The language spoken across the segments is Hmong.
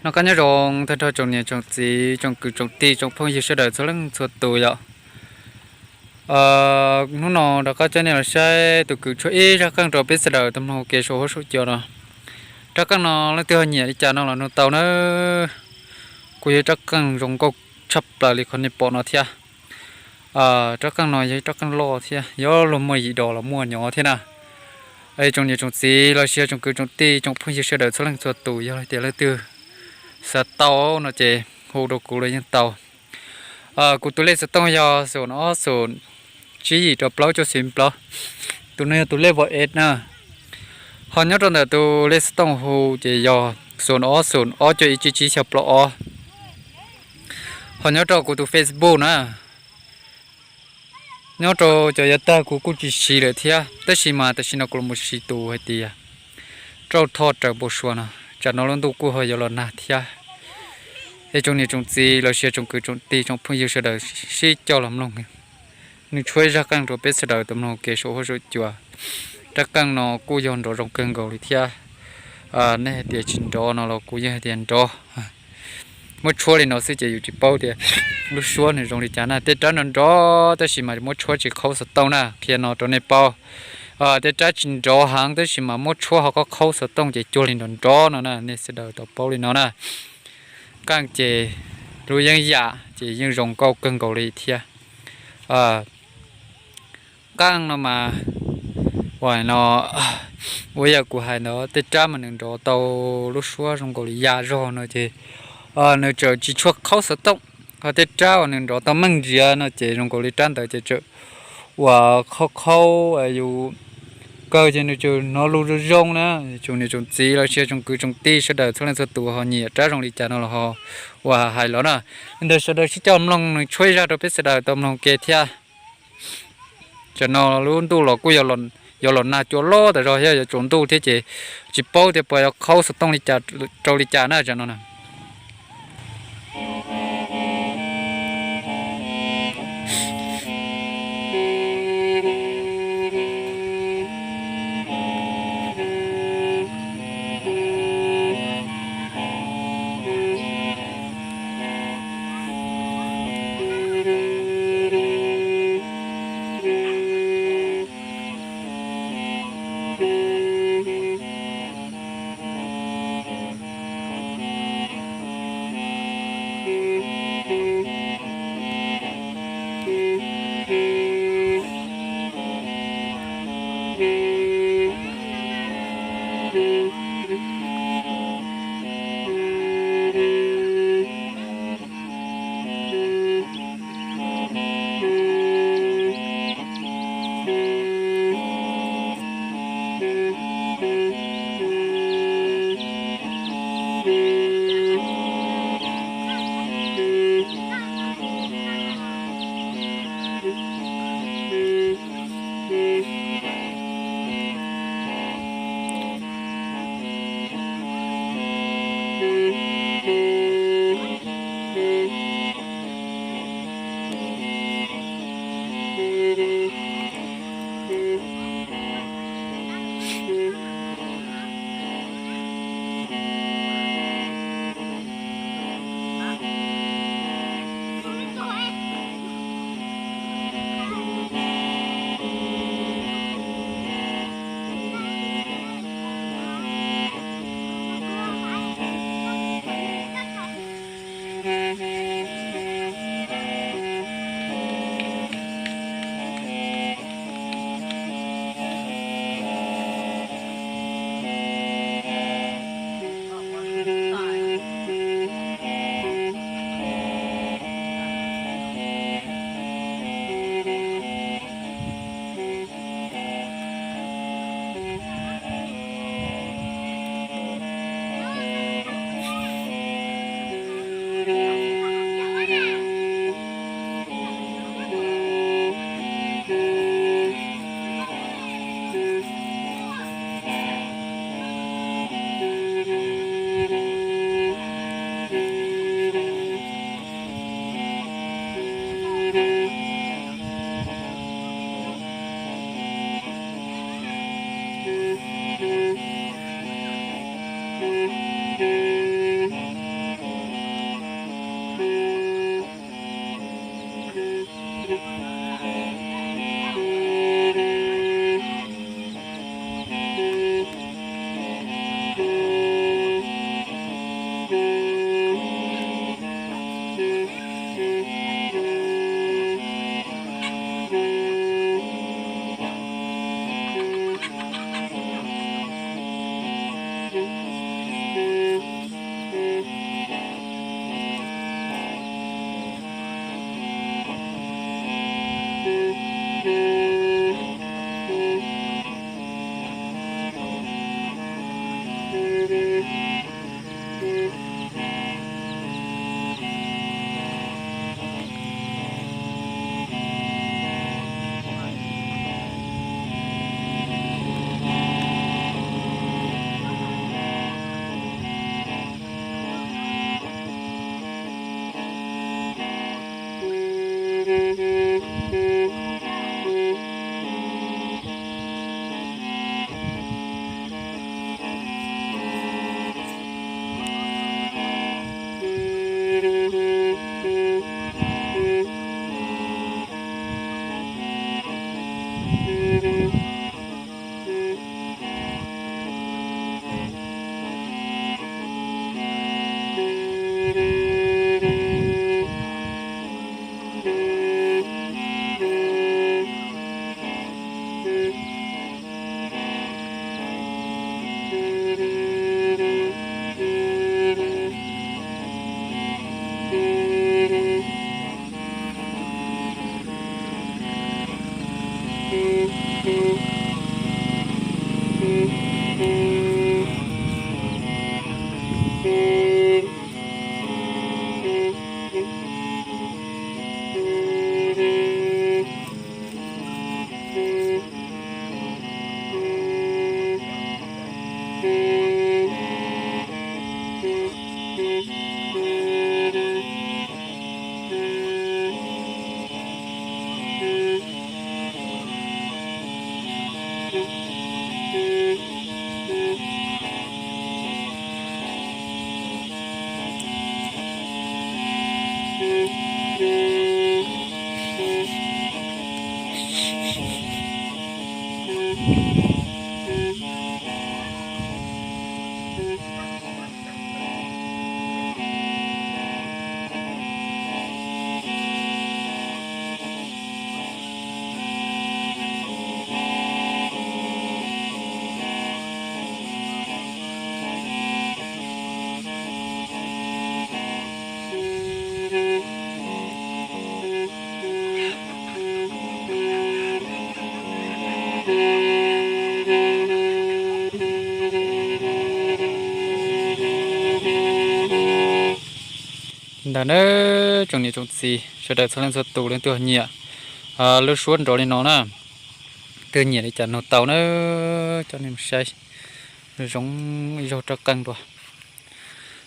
Noj qab nyob zoo tag nrho tsoom niam tsoom txiv tsoom kwv tsoom tij tsoom phooj ywg sawv daws txhua leej txhua tus yom. Hnub no rov qab coj nej los saib tus kwv tshuab ib zaj qeej rau peb sawv daws tau mloog ua ke saum huab saum cua no. Rab qeej no leej twg ho nyiam li cas no los nug tau na. Kuj yog ib rab qeej zoo nkauj tshaj plaws li qhov nej pom no thiab. Rab qeej no yog ib rab qeej loj thiab yog luag muaj yim dos los muaj nyob thiab na. Tsoom niam tsoom txiv los sis tsoom kwv tsoom tij tsoom phooj ywg sawv daws txhua leej txhua tus, yog hais tias leej twg xav tau no ces hu rau kuv los yeej tau. Kuv tus lej xov tooj yog xoom ob xoom tsib yim rau plaub cuaj xim plaub. Tus no yog tus lej WhatsApp na. Ho nyob rau ntawm tus lej xov tooj hu ces yog xoom ob xoom ob cuaj ib tsib tsib xya plaub ob. Ho nyob rau kuv tus Facebook na, nyob rau cov yav tag kuv kuj tsis siv lawm thiab, tab sis mas tam sim no kuv los mus siv tus hais tias rauj thoj raws npau suav no, tsam no lub ntuj kuj ho yuav los nag thiab. Es tsoom niam tsoom txiv los sis tsoom kwv tsoom tij tsoom phooj ywg sawv daws sib coj los mloog, nws tshuab ib zaj qeej rau peb sawv daws tau mloog ua ke saum huab saum cua. Rab qeej no kuj yog nrov zoo kawg nkaus li thiab. Nej hais tias tsis nrov no los kuv yeej hais tias nrov. Muab tshuab li no xwb ces yus tsis paub tias lub suab nws zoo li cas na. Tej rab nrov nrov tab sis mas muab tshuab tsis qhaub xov tooj na, qhia no rau nej paub. Tej rab tsis nrov heev tab sis mas muab tshuab ho qhaub qhaub xov tooj ces cuag li nrov nrov no na, nej sawv daws tau paub li no na. Qeej ces lub yeeb yam ces yeej zoo nkauj kawg nkaus li thiab. Qeej no mas, ua no, ua yam kuv hais ntawd, tej rab mas nws nrov tau lub suab zoo nkaus li ya zog no ces nws txawm tsis tshua qhaub xov tooj. Ho tej rab uas nws nrov tau meej ntsiav no ces zoo nkaus li rab ntawd ces txawm uas qhaub qhaub yus kawg ces nws txawm hnov lus zoo zoo na. Tsoom niam tsoom txiv los sis tsoom kwv tsoom tij sawv daws txhua leej txhua tus ho nyiam rab zoo li cas no los ho uas hais los na. Li ntawd sawv daws sib coj mloog nws tshuab ib zaj rau peb sawv daws tau mloog ke thiab. Tsam no lub ntuj los kuj yuav los nag cua loj tas zog thiab yuav tsaus ntuj thiab ces tsis paub tias puas yuav qhaub xov tooj li cas rau li cas na tsam no na. Ntawd na, tsoom niam tsoom txiv sawv daws txhua leej txhua tus, leej twg nyiam lub suab nrov li no na, twg nyiam li cas nug tau na, coj nej mus saib zoo ib zaug rab qeej dua,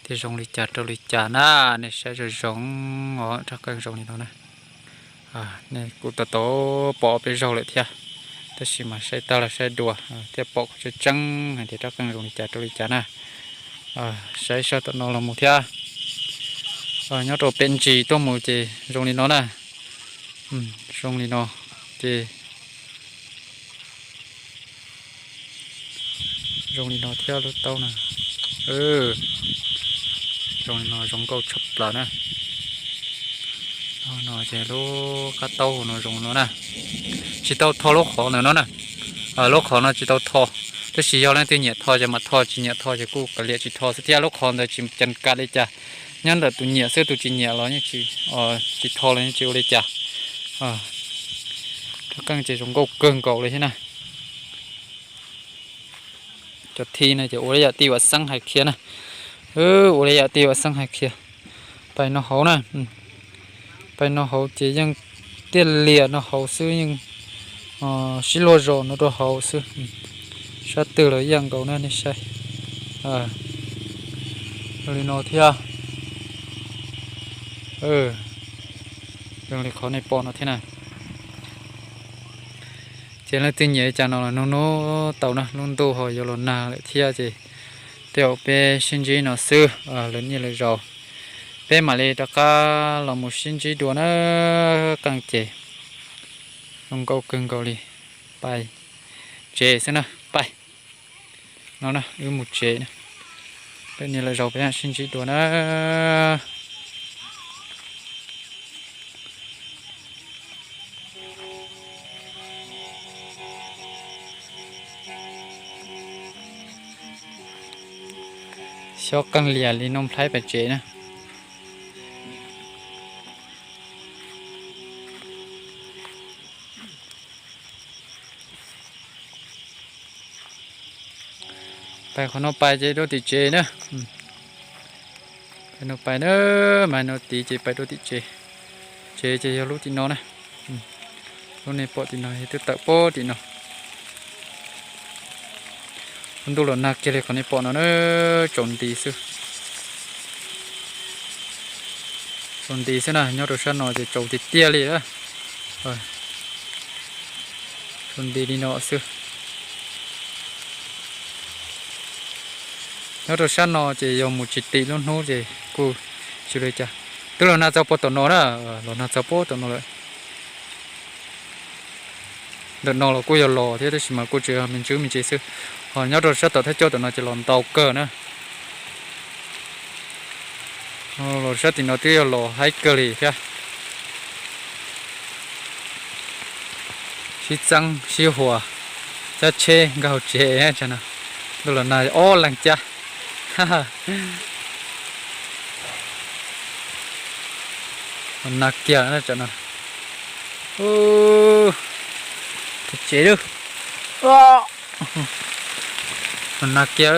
thiab zoo li cas rau li cas na, nej saib zoo zoo os, rab qeej zoo li no na. Nej kuj tau tau pom peb zaug lawm thiab, tab sis mas saib tag los saib dua thiaj pom kom tseeb tseeb hais tias rab qeej zoo li cas rau li cas na. Saib sab tom no los mus thiab. Nyob rau pem ntsis tuaj mus ces zoo li no na. Zoo li no ces zoo li no thiab lub taub na. Zoo li no zoo nkauj tshaj plaws na. No ces lub qab taub hau no zoo no na. Tsis tau tho lub qhov ntawd no na. Lub qhov no tsis tau tho, tab sis yog leej twg nyiam tho ces mam tho, tsis nyiam tho ces kuj kav liam tsis tho xwb thiab. Lub qhov ntawd tsis cas kav li cas, nyob ntawm tus nyiam xwb, tus tsis nyiam los yeej tsis tho los yeej tsis ua li cas. Rab qeej ces zoo nkauj kawg nkaus li thiab na. Cov thi no ces ua li yam tij Vam Xeeb hais qhia na. Ua li yam tij Vam Xeeb hais qhia. Pais no hauv na, pais no hauv ces yeej tiaj lias no hauv xwb, yeej sib luag zos no rau hauv xwb. Sab twg los ib yam nkaus na, nej saib. Zoo li no thiab. Zoo li qhov nej pom no thiab na. Ces leej twg nyiam li cas no los nug nug tau na, lub ntuj ho yuav los nag lawm thiab ces tej zaum peb sib ntsib no xwb, lwm niaj lwm zaus peb mam li rov qab los mus sib ntsib dua na. Qeej ces zoo nkauj kawg nkaus li. Pais tsev xwb na, pais no na, wb mus tsev na. Lwm niaj lwm zaus peb mam sib ntsib dua na. Xyob qeej lias li Nuj Nplhaib pais tsev na. Pais qhov no pais ces rau tim tsev na. Pais no pais na, mas no tid ces pais rau tim tsev. Tsev ces yog lub tim no na. Lub nej pom tim no yog twb tawm pem tim no. Lub ntuj los nag kiag li qhov nej pom no na, tsaus nti xwb. Tsaus nti xwb na, nyob rau sab no ces tsaus tiag tiag li. Tsaus nti li no xwb. Nyob rau sab no ces yog mus tsis tim lub hnub ces kuj tsis ua li cas. Twb los nag txog puag tom no na, los nag txog puag tom no lawm. Ntawm no los kuj yog los thiab tab sis mas kuj tsis yog me ntsis me ntsis xwb. Ho nyob rau sab tom thaj coj tom no ces los ntau kawg na. Los sab tim no twb yog los haib kawg li thiab. Sib txeeb sib huas, cab tsheb nkag hauv tsev no. Ntuj los nag ob leeg cab. Los nag kiag no. Tsev lawm. Los nag kiag.